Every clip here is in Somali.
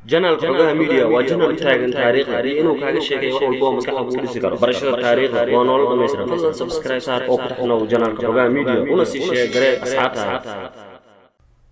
Janaalka Xogaha Media waa janaal u taagan taariikhda iyo inuu kaaga sheegayo wax walba oo maskaxda kuu dhisi karo. Barashada taariikhda waa nolol dhammaystiran. Fadlan subscribe saar oo ku taxnow janaalka Xogaha Media, una sii share garee asxaabtaada.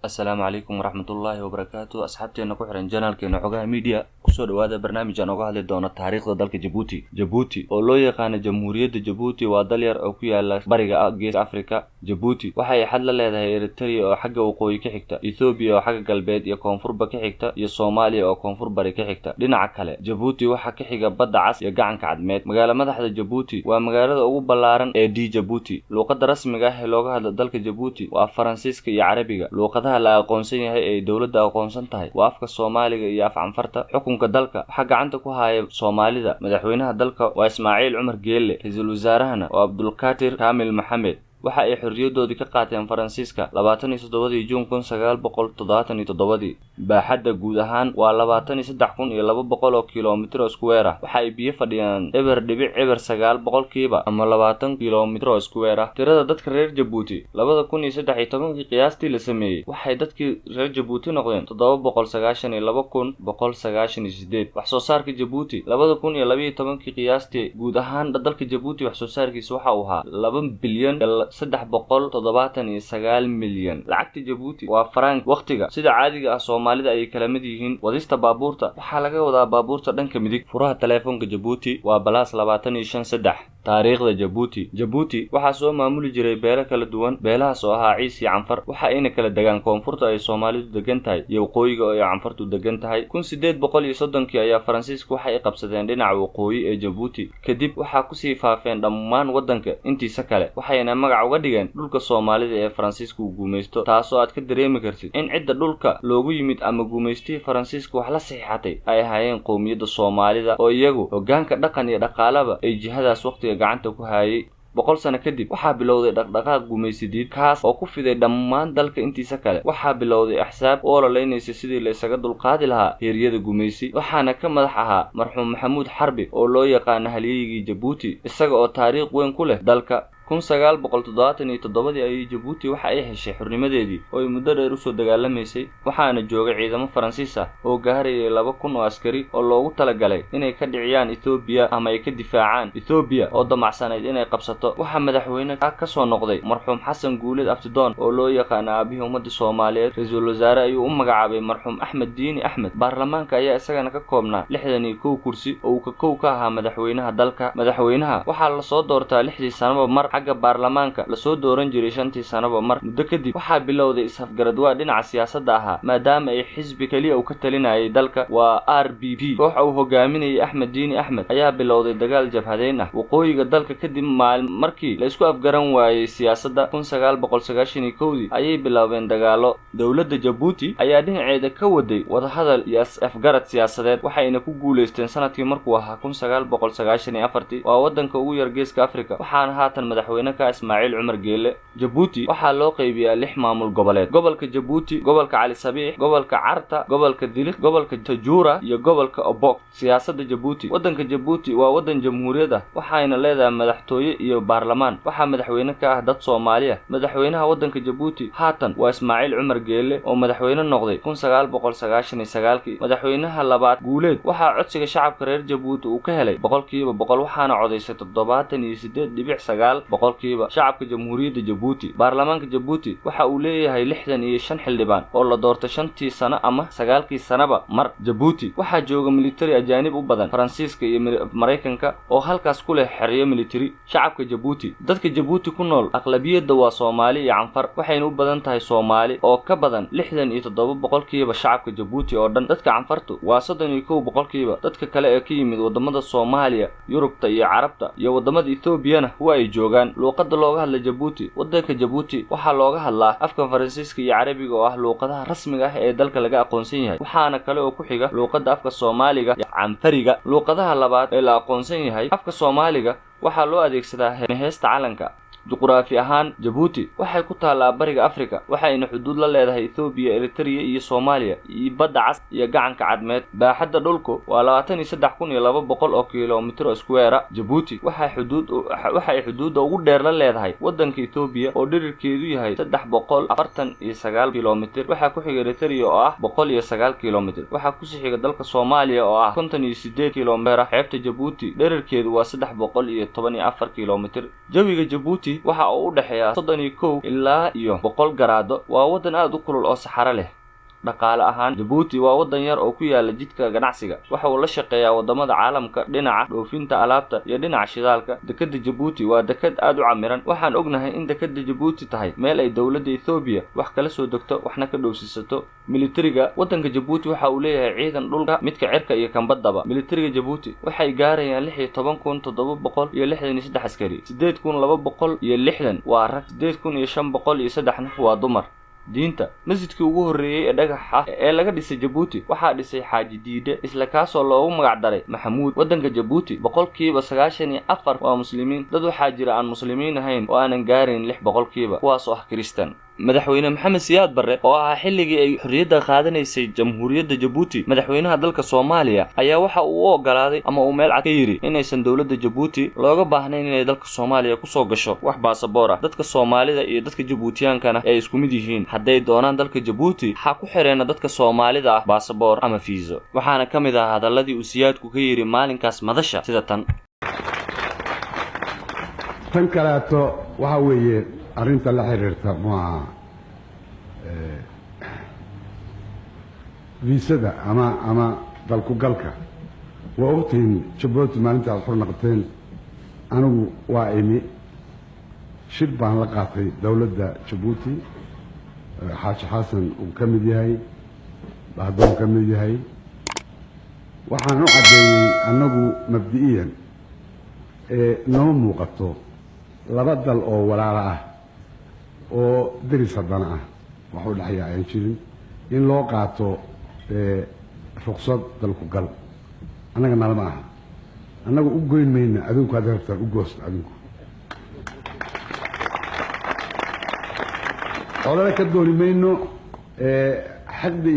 Asalaamu calaykum waraxmatullaahi wabarakaatu. Asxaabteena ku xiran janaalkeena Xogaha Media, kusoo dhawaada barnaamij aan oga hadli doono taariikhda dalka Jabuuti. Jabuuti oo loo yaqaano Jamhuuriyadda Jabuuti waa dal yar oo ku yaala bariga Geeska Africa. Jabuuti waxay xad la leedahay Eritrea oo xagga waqooyi ka xigta, Ethoobiya oo xagga galbeed iyo koonfurba ka xigta, iyo Soomaaliya oo koonfur bari ka xigta. Dhinaca kale, Jabuuti waxaa ka xiga Badda Cas iyo Gacanka Cadmeed. Magaala madaxda Jabuuti waa magaalada ugu ballaaran ee d Jabuuti. Luuqadda rasmiga ah ee looga hadlo dalka Jabuuti waa Faransiiska iyo Carabiga. Luuqadaha la aqoonsan yahay ee dowladda aqoonsan tahay waa afka Soomaaliga iyo af Canfarta. Xukunka dalka waxaa gacanta ku haya Soomaalida. Madaxweynaha dalka waa Ismaaciil Cumar Geelle, ra-iisul wasaarahana waa Abdulqaadir Kaamil Maxamed. Waxa ay xorriyadoodii ka qaateen Faransiiska 27-dii Juun 1977-dii. Baaxadda guud ahaan waa 23,200 oo kilomitr oo square ah. Waxa ay biyo fadhiyaan 0.09% ama 20 kilomitr oo square ah. Tirada dadka reer Jabuuti 2013-kii qiyaastii la sameeyey, waxay dadkii reer Jabuuti noqdeen 792,198. Wax soo saarka Jabuuti 2012-kii qiyaastii, guud ahaan dalka Jabuuti wax soo saarkiisa waxa uu ahaa 2 bilyan 379 milyan. Lacagta Jabuuti waa farank. Waqtiga sida caadiga ah Soomaalida ayay kala mid yihiin. Wadista baabuurta waxaa laga wadaa baabuurta dhanka midig. Furaha teleefoonka Jabuuti waa +25 3. Taariikhda Jabuuti. Jabuuti waxaa soo maamuli jiray beelo kala duwan, beelahaas oo ahaa Ciis iyo Canfar. Waxa ayna kala degaan koonfurta ay Soomaalidu degan tahay iyo waqooyiga oo ay Canfartu degan tahay. 1830-kii ayaa Faransiisku waxa ay qabsadeen dhinaca waqooyi ee Jabuuti. Kadib waxaa kusii faafeen dhammaan waddanka intiisa kale, waxayna magac uga dhigeen dhulka Soomaalida ee Faransiiska uu guumaysto, taasoo aad ka dareemi kartid in cidda dhulka loogu yimid ama guumaystihii Faransiiska wax la saxiixatay ay ahaayeen qowmiyadda Soomaalida, oo iyagu hoggaanka dhaqan iyo dhaqaalaba ay jihadaas waqtiga gacanta ku hayay. 100 sano kadib waxaa bilowday dhaqdhaqaaq gumaysidiid, kaas oo ku fiday dhammaan dalka intiisa kale. Waxaa bilowday axsaab u ololeynaysa sidii la isaga dulqaadi lahaa heeryada gumaysi, waxaana ka madax ahaa marxuum Maxamuud Xarbi oo loo yaqaano halyeygii Jabuuti, isaga oo taariikh weyn ku leh dalka. 1977-dii ayay Jabuuti waxa ay heshay xornimadeedii oo ay muddo dheer usoo dagaalamaysay, waxaana joogay ciidamo Faransiis ah oo gaarayay 2000 oo askari oo loogu talagalay inay ka dhiciyaan Ethoobiya ama ay ka difaacaan Ethoobiya oo damacsanayd inay qabsato. Waxaa madaxweyne ka soo noqday marxuum Xasan Guuleed Abtidoon oo loo yaqaano aabihii ummadda Soomaaliyeed. Ra-iisul wasaare ayuu u magacaabay marxuum Axmed Diini Axmed. Baarlamaanka ayaa isagana ka koobnaa 61 kursi oo uu ka kow ka ahaa madaxweynaha dalka. Madaxweynaha waxaa lasoo doortaa 6-dii sanaba mar, xagga baarlamaanka lasoo dooran jiray 5-tii sanaba mar. Muddo kadib waxaa bilowday is-afgaradwaa dhinaca siyaasadda ahaa, maadaama ay xisbi keliya uu ka talinayay dalka, waa RPP. Koox uu hogaaminayay Axmed Diini Axmed ayaa bilowday dagaal jabhadeyn ah waqooyiga dalka. Kadib maalin markii la isku afgaran waayey siyaasadda, 1991-dii ayay bilaabeen dagaallo. Dowladda Jabuuti ayaa dhinaceeda ka waday wadahadal iyo is-afgarad siyaasadeed, waxayna ku guulaysteen sanadkii markuu ahaa 1994-tii. Waa waddanka ugu yar Geeska Africa, waxaana haatan madaxweyne ka Ismaaciil Cumar Geele. Jabuuti waxaa loo qaybiyaa lix maamul goboleed: gobolka Jabuuti, gobolka Cali Sabiix, gobolka Carta, gobolka Diliq, gobolka Tajuura iyo gobolka Obok. Siyaasadda Jabuuti. Waddanka Jabuuti waa waddan jamhuuriyad ah, waxayna leedahay madaxtooye iyo baarlamaan. Waxaa madaxweyne ka ah dad Soomaali ah. Madaxweynaha waddanka Jabuuti haatan waa Ismaaciil Cumar Geele oo madaxweyne noqday 1999-kii. Madaxweynaha labaad Guuleed waxaa codsiga shacabka reer Jabuuti uu ka helay 100%, waxaana codaysay 78.9% shacabka Jamhuuriyadda Jabuuti. Baarlamaanka Jabuuti waxa uu leeyahay 65 xildhibaan oo la doortay 5-tii sano ama 9-kii sanaba mar. Jabuuti waxaa jooga militari ajaanib u badan Faransiiska iyo Maraykanka oo halkaas ku leh xeryo militari. Shacabka Jabuuti. Dadka Jabuuti ku nool aqlabiyadda waa Soomaali iyo Canfar, waxayna u badan tahay Soomaali oo ka badan 67% shacabka Jabuuti oo dhan. Dadka Canfartu waa 31%. Dadka kale ee ka yimid wadamada Soomaaliya, Yurubta iyo Carabta iyo wadamada Etoobiyana waa ay joogaan. Luuqadda looga hadla Jabuuti. Waddanka Jabuuti waxaa looga hadlaa afka Faransiiska iyo Carabiga oo ah luuqadaha rasmiga ah ee dalka laga aqoonsan yahay. Waxaana kale oo ku xiga luuqadda afka Soomaaliga iyo Canfariga. Luuqadaha labaad ee la aqoonsan yahay, afka Soomaaliga waxaa loo adeegsadaa heesta calanka. Juqraafi ahaan Jabuuti waxay ku taallaa bariga Afrika, waxayna xuduud la leedahay Etoobiya, Eritrea iyo Soomaaliya iyo badda cas iyo gacanka Cadmeed. Baaxadda dhulku waa 23,200 oo kiiloomitir oo square. Jabuuti waxay xuduudda ugu dheer la leedahay waddanka Etoobiya oo dhererkeedu yahay 349 kiiloomitir. Waxaa ku xiga Eritrea oo ah 109 kiiloomitir. Waxaa kusii xiga dalka Soomaaliya oo ah 58 kiiloomitir. Xeebta Jabuuti dhererkeedu waa 314 kiiloomitir. Jawiga Jabuuti waxa uu u dhexeeyaa 31 ilaa iyo 100 garaado. Waa waddan aad u kulul oo saxaro leh. Dhaqaale ahaan Jabuuti waa waddan yar oo ku yaala jidka ganacsiga. Waxa uu la shaqeeyaa waddamada caalamka dhinaca dhoofinta alaabta iyo dhinaca shidaalka. Dekedda Jabuuti waa deked aad u camiran. Waxaan ognahay in dekedda Jabuuti tahay meel ay dowladda Etoobiya wax kala soo degto waxna ka dhoofsiisato. Militariga waddanka Jabuuti waxa uu leeyahay ciidan dhulka, midka cirka iyo kan baddaba. Militariga Jabuuti waxay gaarayaan 16,763 askari. 8,260 waa rag, 8,503 waa dumar. Diinta masjidkii ugu horreeyey ee dhagaxa ee laga dhisay Jabuuti waxaa dhisay Xaaji Diide, isla kaasoo loogu magac daray Maxamuud. Waddanka Jabuuti 94% waa muslimiin. Dad waxaa jira aan muslimiin ahayn oo aanan gaarayn 6%, kuwaas oo ah Kiristan. Madaxweyne Maxamed Siyaad Barre oo ahaa xilligii ay xorriyadda qaadanaysay Jamhuuriyadda Jabuuti madaxweynaha dalka Soomaaliya ayaa waxa uu u ogolaaday ama uu meel cad ka yidhi inaysan dowladda Jabuuti looga baahnayn inay dalka Soomaaliya kusoo gasho wax baasaboor ah. Dadka Soomaalida iyo dadka Jabuutiyaankana ay isku mid yihiin. Hadday doonaan dalka Jabuuti waxaa ku xireena dadka Soomaalida ah baasaboor ama fiiso. Waxaana ka mid ah hadalladii uu Siyaadku ka yidhi maalinkaas madasha sida tan. Tan kaleeto waxa weeye arrinta la xiriirta muaha viisada ama dalku-galka. Waa ogtihiin Jabuuti maalinta aad xor noqoteen, anigu waa imi shir baan la qaatay dowladda Jabuuti, Xaaji Xasan uu ka mid yahay, Bahdoon ka mid yahay. Waxaan u caddeeyey annagu mabdi'iyan ee noo muuqato laba dal oo walaalo ah oo deris haddana ah wax u dhexeeya aan jirin in loo qaato ruqsad dalku gal. Annaga nalama aha, annagu u goyn mayna, adinku hadday rabtaan u goosta adinku. Colole ka dooni mayno, xaqdi.